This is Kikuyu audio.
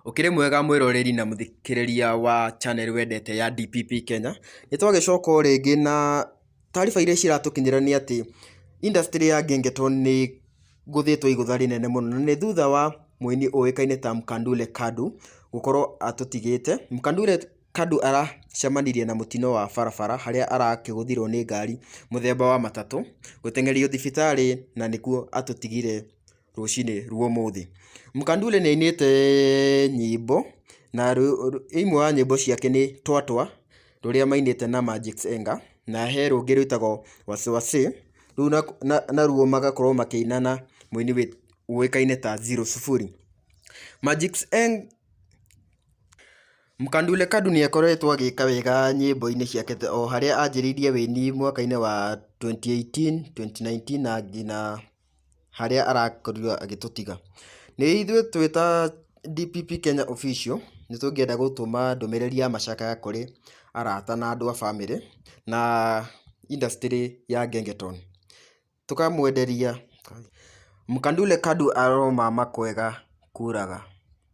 Ũkĩrĩ mwega mwĩroreri na mũthikĩrĩria wa channel wendete ya DPP Kenya. Nĩ twagĩcoka o rĩngĩ na taariba iria ciratũkinyĩra nĩ atĩ industry ya Gengetone nĩ ĩgũthĩtwo igũtha rĩnene mũno, na nĩ thutha wa mũini ũĩkaine ta Mkandule Kadu gũkorwo atũtigĩte. Mkandule Kadu aracemanirie na mũtino wa barabara harĩa arakĩgũthirwo nĩ ngari mũthemba wa matatũ, gũteng'erio thibitarĩ na nĩkuo atũtigire rũcinĩ rwa ũmũthĩ. Mkandule nĩ ainĩte nyĩmbo na ĩmwe wa nyĩmbo ciake nĩ Twatwa rũrĩa mainĩte na Magix Enga, na he rũngĩ rwĩtagwo Wasiwasi, rũu naruo magakorwo makĩina na mũini ũĩkaine ta Zero Sufuri. Magix Enga, Mkandule Kadu nĩ akoretwo agĩka wega nyĩmbo-inĩ ciake o harĩa anjĩrĩirie wũini mwaka-inĩ wa 2018, 2019 na nginya harĩa arakorirwo agĩtũtiga. Nĩ ithuĩ twĩ ta DPP Kenya Official, nĩ tũngĩenda gũtũma ndũmĩrĩri ya macakaya kũrĩ arata na andũ a bamĩrĩ na industry ya Gengetone. Tũkamwenderia Mkandule Kadu aromama kwega kuraga.